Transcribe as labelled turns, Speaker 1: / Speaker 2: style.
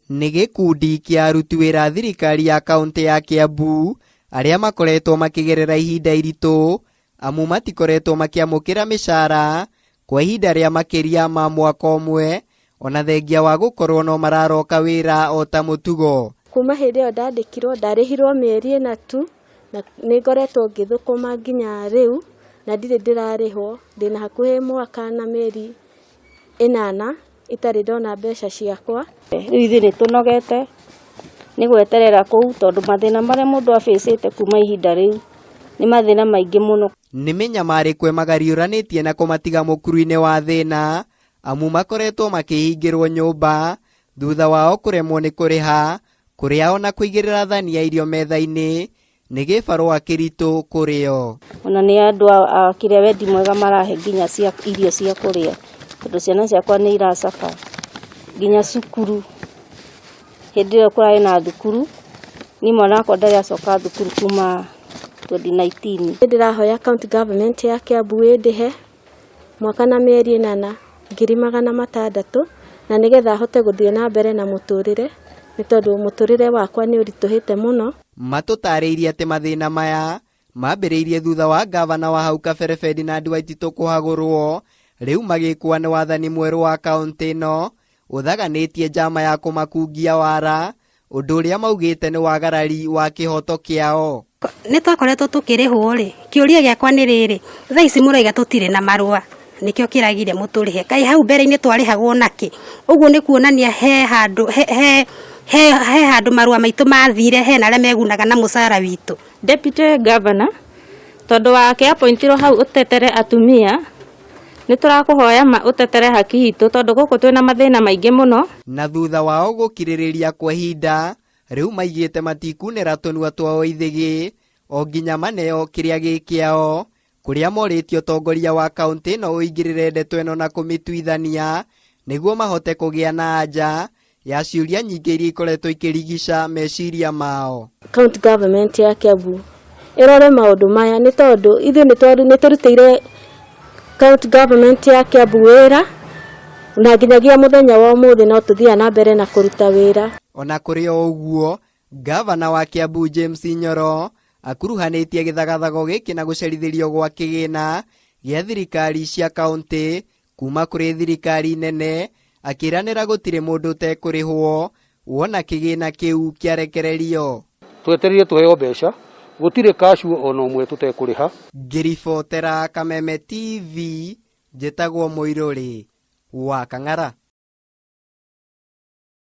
Speaker 1: Nĩ gĩkundi kĩa aruti wĩra a thirikari ya kauntĩ ya Kiambu arĩa makoretwo makĩgerera ihinda iritũ amu matikoretwo makĩamũkĩra mĩcara kwa ihinda rĩa makĩria ma mwaka ũmwe ona thengia wa gũkorwo no mararoka wĩra o ta mũtugo.
Speaker 2: Kuma hĩndĩ ĩyo ndandĩkirwo ndarĩhirwo mĩeri ĩna tu na nĩ ngoretwo ngĩthũkũma nginya rĩu na ndirĩ ndĩrarĩhwo, ndĩna hakuhĩ mwaka na mĩeri ĩnana itarĩ ndona mbeca ciakwa.
Speaker 3: Rĩu ithuĩ nĩ tũnogete nĩ gweterera kũu tondũ mathĩna marĩa mũndũ abĩcĩte kuma ihinda rĩu nĩ mathĩna maingĩ mũno.
Speaker 1: Nĩ mĩnyamarĩko ĩmagariũranĩtie na kũmatiga mũkuru-inĩ wa thĩna amu makoretwo makĩhingĩrwo nyũmba thutha wao kũremwo nĩ kũrĩha kũrĩa ona kũigĩrĩra thani ya irio metha-inĩ nĩ gĩbarũa kĩritũ kũrĩ o.
Speaker 3: Ona nĩ andũ a kĩrĩa wendi mwega marahe nginya cia irio cia kũrĩa tondũ ciana ciakwa nĩ iracaba nginya cukuru hĩndĩ ĩyo kũrarĩ na thukuru niĩ mwana wakwa ndarĩ acoka thukuru kuma 2019.
Speaker 2: Ndĩrahoya county government ya Kiambu ĩndĩhe mwaka na mĩeri ĩnana 600,000 na nĩgetha hote gũthiĩ na mbere na mũtũrĩre nĩ tondũ mũtũrĩre wakwa nĩ ũritũhĩte mũno.
Speaker 1: Matũtarĩirie atĩ mathĩna maya mambĩrĩirie thutha wa gavana wa hau kabere Ferdinand Waititũ kũhagũrwo rĩu magĩkua nĩ wathani mwerũ wa kaũntĩ ĩno ũthaganĩtie njama ya kũmakungia wara ũndũ ũrĩa maugĩte nĩ wagarari wa kĩhoto kĩao.
Speaker 4: Nĩ twakoretwo tũkĩrĩhwo rĩ, kĩũria gĩakwa nĩ rĩrĩ, thaa ici mũraiga tũtirĩ na marũa nĩkĩo kĩragire mũtũrĩhe, kaĩ hau mbere-inĩ twarĩhagwo nakĩ? Ũguo nĩ kuonania he handũ he, he, he, he handũ marũa maitũ mathire hena arĩa megunaga na mũcara witũ.
Speaker 5: Deputy Governor tondũ wake appointirwo hau ũtetere atumia nĩ tũrakũhoya ma ũtetere haki itũ tondũ gũkũ twĩna mathĩna maingĩ mũno.
Speaker 1: Na thutha wao gũkirĩrĩria kwa ihinda rĩu maigĩte matikunĩra tũnua twao ithĩgĩ o nginya maneo kĩrĩa gĩ kĩao kũrĩa morĩtie ũtongoria wa kaũntĩ ĩno ũingĩrĩre ndeto ĩno na kũmĩtuithania nĩguo mahote kũgĩa na anja ya ciũria nyingĩ iria ikoretwo ikĩrigica meciria mao.
Speaker 2: County government ya Kiambu ĩrore maũndũ maya nĩ tondũ ithuĩ nĩ tũrutĩire county government ya Kiambu wĩra na nginyagia mũthenya wa ũmũthĩ no tũthiaga na mbere na kũruta wĩra.
Speaker 1: Ona kũrĩ o ũguo, gavana wa Kiambu James Nyoro akuruhanĩtie gĩthagathago gĩkĩ na gũcerithĩrio gwa kĩgĩna gĩa thirikari cia kaũntĩ kuma kũrĩ thirikari nene akĩranĩra gũtirĩ mũndũ ũtekũrĩhwo wona kĩgĩna kĩu kĩarekererio.
Speaker 6: Twetereire tuheo mbeca gũtirĩ kacuo ona ũmwe tũtekũrĩha.
Speaker 1: Ngĩribotera Kameme TV njĩtagwo Mũirũrĩ wa Kang'ara.